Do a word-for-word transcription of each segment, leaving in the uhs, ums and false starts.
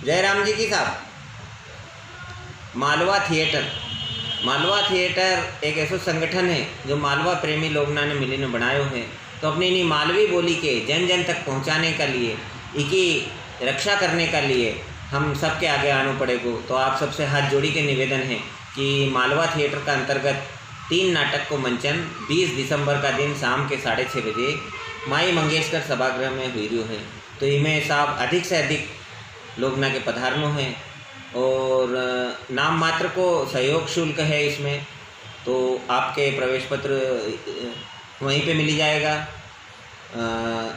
जयराम जी की साहब, Malwa theatre, Malwa theatre एक ऐसो संगठन है जो मालवा प्रेमी लोगना ने मिलीने बनायो है। तो अपनी इनी मालवी बोली के जन जन तक पहुँचाने का लिए, इकी रक्षा करने का लिए हम सबके आगे आनो पड़ेगो। तो आप सबसे हाथ जोड़ी के निवेदन है कि मालवा थिएटर का अंतर्गत तीन नाटक को मंचन बीस दिसंबर का दिन शाम के साढ़े छः बजे माई मंगेशकर सभागृह में हुई रह्यो है। तो इमें साहब अधिक से अधिक लोगना के पधारनो है और, अ, नाम मात्र को सहयोग शुल्क है इसमें, तो आपके प्रवेश पत्र, अ, वहीं पे मिली जाएगा, अ,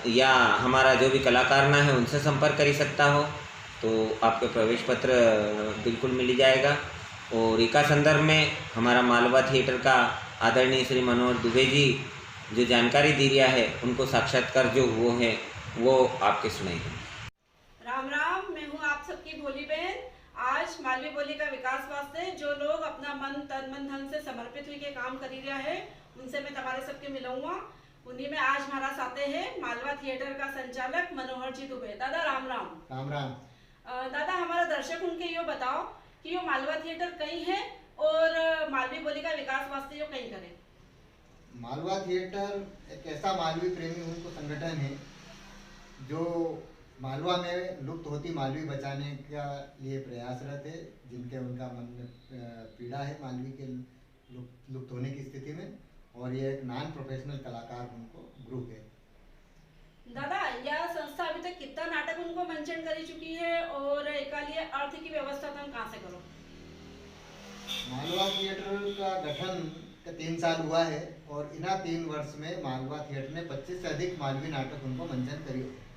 या हमारा जो भी कलाकार ना है उनसे संपर्क करी सकता हो, तो आपके प्रवेश पत्र, अ, बिल्कुल मिली जाएगा। और इका संदर्भ में हमारा मालवा थिएटर का आदरणीय श्री मनोहर दुबे जी जो जानकारी दी रिया है, उनको साक्षात्कार जो हुओ है, वो आपके सुनाई। राम राम, मैं हूँ आप सबकी भोली बहन। आज मालवी बोली का विकास वास्ते जो लोग अपना मन, तन, मन, धन से समर्पित हुई के काम करी रिया है, उनसे मैं तमारे सबके मिलाऊंगा। उन्हीं में आज हमारा साथे है मालवा थिएटर का संचालक मनोहर जी दुबे। दादा, राम राम। राम राम। अ, दादा, हमारा दर्शक उनके यो बताओ कि यो मालवा थिएटर कई है और मालवी बोली का विकास वास्ते यो कई करे? मालवा थिएटर एक ऐसा मालवी प्रेमी उनको संगठन है जो मालवा में लुप्त होती मालवी बचाने का लिए प्रयासरत है, जिनके उनका मन में, अ, पीड़ा है मालवी के लुप्त, लुप्त होने की स्थिति में, और ये एक non professional कलाकार उनको group है। दादा, या संस्था अभी तक कितना नाटक उनको मंचन करी चुकी है और इका लिए अर्थ की व्यवस्था तुम कहाँ से करो? मालवा थिएटर का गठन का तीन साल हुआ है और इना तीन वर्ष में मालवा थिएटर ने पच्चीस से अधिक मालवी नाटक उनको मंचन करियो है।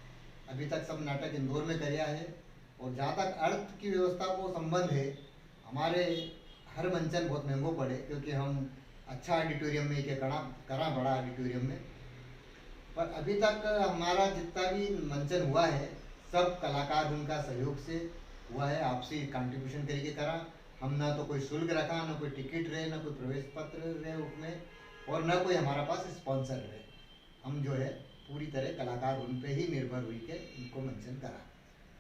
अभी तक सब नाटक इंदौर में करिया है और जहाँ तक अर्थ की व्यवस्था को संबंध है, हमारे हर मंचन बहुत महंगो पड़े, क्योंकि हम अच्छा auditorium में के करा, करा बड़ा auditorium में। पर अभी तक हमारा जितना भी मंचन हुआ है, सब कलाकार उनका सहयोग से हुआ है, आपसी contribution करके करा। हम ना तो कोई शुल्क रखा, ना कोई टिकट रहे, ना कोई प्रवेश पत्र रहे उसमें, और ना कोई हमारा पास sponsor रहे। हम जो है पूरी तरह कलाकार उन पे ही निर्भर हुई के इनको मंचन करा।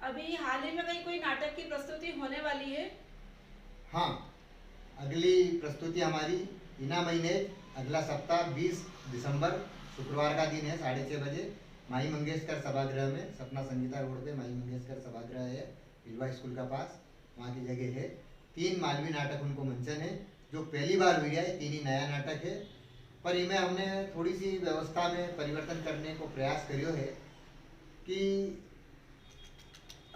अभी हाल ही में कहीं कोई नाटक की प्रस्तुति होने वाली है? हाँ, अगली प्रस्तुति हमारी इना महीने, अगला सप्ताह बीस दिसंबर, शुक्रवार का दिन है, साढ़े छः बजे माई मंगेशकर सभागृह में, सपना संगीता रोड पे माई मंगेशकर सभागृह है, विलवा स्कूल का पास, वहाँ की जगह है। तीन मालवी नाटक उनको मंचन है, जो पहली बार हुई है, तीन ही नया नाटक है, पर इमें हमने थोड़ी सी व्यवस्था में परिवर्तन करने को प्रयास करियो है कि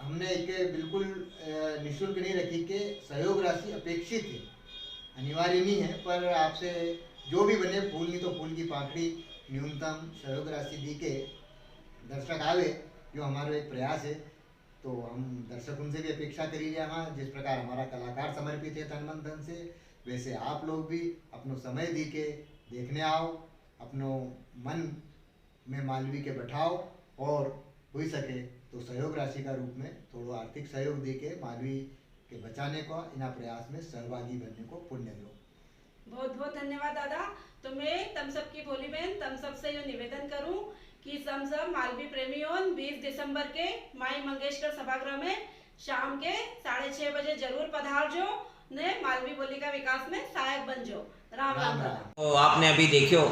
हमने इके बिल्कुल, अ, निशुल्क नहीं रखी के सहयोग राशि अपेक्षित है, अनिवार्य नहीं है, पर आपसे जो भी बने, फूल नहीं तो फूल की पाखड़ी, न्यूनतम सहयोग राशि दी के दर्शक आवे, जो हमारो एक प्रयास है। तो हम दर्शक उनसे भी अपेक्षा करी रहे हैं, जिस प्रकार हमारा कलाकार समर्पित है तन मन धन से, वैसे आप लोग भी अपनो समय दी के देखने आओ, अपनो मन में मालवी के बैठाओ और हुई सके तो सहयोग राशि का रूप में थोड़ो आर्थिक सहयोग दे के मालवी के बचाने का इना प्रयास में सहभागी बनने को पुण्य लो। बहुत बहुत धन्यवाद दादा। तो मैं तम सब की भोली बहन, तम सब से यो निवेदन करूं कि तम सब मालवी प्रेमी होन, बीस दिसंबर के माई मंगेशकर सभागृह में शाम के साढ़े छह बजे जरूर पधारजो ने मालवी बोली का विकास में सहायक बनजो। राम राम राम दादा। राम। तो आपने अभी देखियो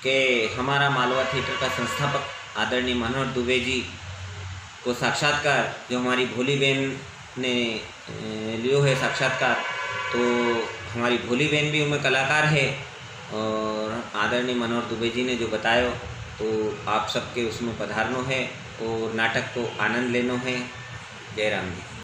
कि हमारा मालवा थिएटर का संस्थापक आदरणीय मनोहर दुबे जी को साक्षात्कार जो हमारी भोली बहन ने, अ, लियो है साक्षात्कार, तो हमारी भोली बहन भी उनमें कलाकार है और आदरणीय मनोहर दुबे जी ने जो बतायो, तो आप सबके उसमें पधारनो है और नाटक को आनंद लेनो है। जय राम जी।